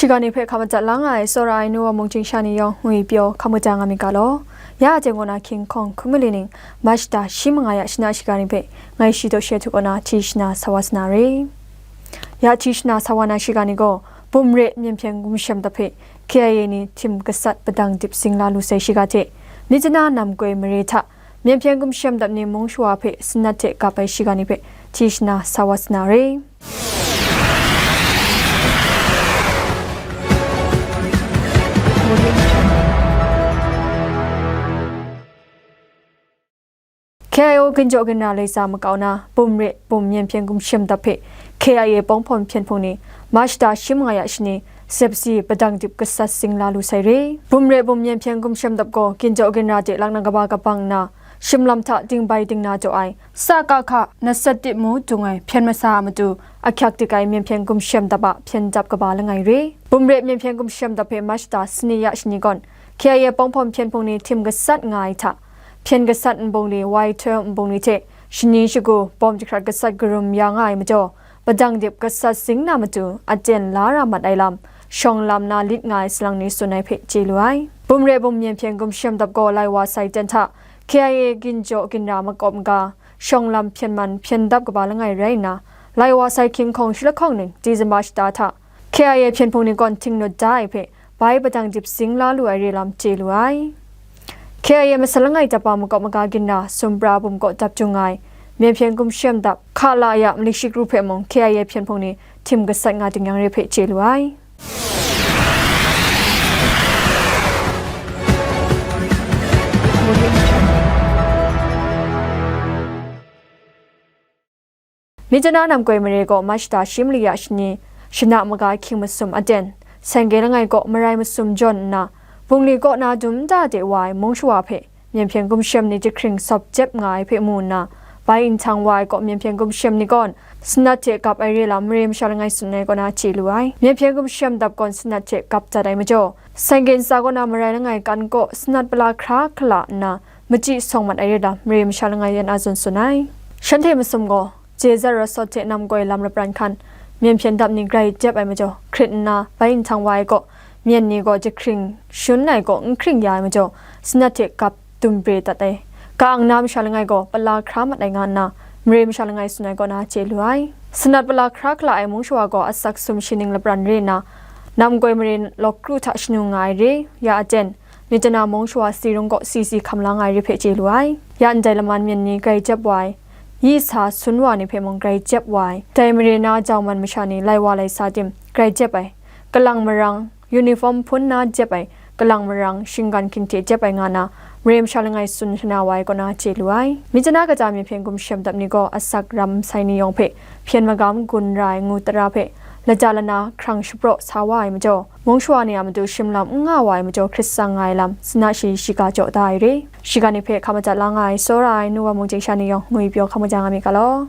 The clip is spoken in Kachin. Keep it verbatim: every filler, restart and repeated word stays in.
Ga ni hpe hkap madat la nga ai tsawra ai nu wa mung chyingsha ni yawng ngwi pyaw hkap madat nga myit ga law. Ya a teng kaw na hkying hkawng hkun mali ning, March da shi manga ya shana shiga ni hpe ngai shi daw she htu kaw na hti shana sa wa sa na re. Ya hti shana sa wa na shiga ni gaw, Bum Re Myen Hpyen Gumshem Dap hpe K I A ni htim gasat padang dip sing la lu sai shiga hte, Myitkyina Namgoi mare hta Myen Hpyen Gumshem Dap ni mung shawa hpe sanat hte gap ai shiga ni hpe hti shana sa wa sa na re. K I O ginjaw ginra laisa makau na Bum Re Bum Myen Hpyen Gumshem Dap hpe K I A Pawng Hpawn Hpyen Hpung ni March da shi manga ya shani, September padang dip gasat sing la lu sai re. Bum Re Bum Myen Hpyen Gumshem Dap gaw ginjaw ginra de lak na kaba kabang nna, shim lam hta dingbai dingna jaw ai, sa ka hka, na sat tit mu dung ai hpyen masa a matu ahkyak dik ai Myen Hpyen Gumshem Dap a hpyen dap kaba langai re. Bum Re Myen Hpyen Gumshem Dap hpe March da sani ya shani gawn, K I A Pawng Hpawn Hpyen Hpung ni htim gasat nga ai hta, hpyen gasat nbungli, wai htoi nbungli hte shani shagu bawm jahkrat gasat karum ya nga ai majaw, padang dip gasat sing na matu aten la ra mat ai lam, shawng lam na lit nga ai salang ni tsun ai hpe chye lu ai. Bum Re Bum Myen Hpyen Gumshem Dap gaw lai wa sai ten hta, K I A ginjaw ginra makawp maga, shawng lam hpyen man hpyen dap kaba langai rai nna, lai wa sai hkying hkawng shi lahkawng ning December shata hta, K I A Hpyen Hpung ni gawn hting nut da ai hpe, bai padang dip sing la lu ai re lam chye lu ai. K I A masa langai dap a makawp maga ginra, sumpra bum kaw dap jung ai, Myen Hpyen Gumshem Dap, hka la ya malik shik ru hpe mung K I A Hpyen Hpung ni htim gasat nga ding yang re hpe chye lu ai. Myitkyina Namgoi mare gaw March da shi mali ya shani, shana maga hkying masum aten, Sengge langai kaw marai masum jawn nna, bungli kaw na dum nta de wa ai mung shawa hpe Myen Hpyen Gumshem ni jahkring sawp jep nga ai hpe mu nna, bai nhtang wa ai kaw Myen Hpyen Gumshem ni gawn sanat hte gap ai re lam mare masha langai tsun ai kaw na chye lu ai. Myen Hpyen Gumshem Dap gawn sanat hte gap dat ai majaw, Sengge ntsa kaw na marai langai kan kaw sanat pala hkra hkala nna, machyi sawng mat ai re lam mare masha langai yan a zawn tsun ai. Shanhte masum gaw, Jezat Rasawt hte Namgoi lam lapran hkan, Myen Hpyen Dap ni grai jep ai majaw, hkrit nna bai nhtang wa ai kaw, myen ni gaw jahkring shun ai kaw n hkring ya ai majaw, sanat hte gap dum pre dat ai. Ka-ang na masha langai gaw pala hkra mat ai nga nna, mare masha langai tsun ai kaw na chye lu ai. Sanat pala hkra hkala ai mung shawa gaw asak sum shi ning lapran re nna, Namgoi mare lawk kru hta shanu nga ai re, ya aten, Myitkyina mung shawa si rung kaw si si hkam la nga ai re hpe chye lu ai. Ya ndai laman myen ni grai jep wa ai, yi sa sun wa ni hpe mung grai jep wa ai, dai mare na jau man masha ni lai wa lai sa tim grai jep ai, kalang marang, uniform hpun na jep ai, kalang marang, shinggan hkying hte jep ai nga na, mare masha langai tsun shana wa ai kaw na chye lu ai. Myitkyina kaja Myen Hpyen Gumshem Dap ni gaw asak ram sai ni yawng hpe hpyen magam gun ra ai ngu tara hpe lata lana hkrang shapraw sa wa ai majaw, mung shawa ni a matu shim lam n nga wa ai majaw hkrit tsang nga ai lam, sanat shi shiga jaw da ai re. Shiga ni hpe hkap madat la nga ai tsawra ai nu wa mung chyingsha ni yawng ngwi pyaw hkap madat nga myit ga law.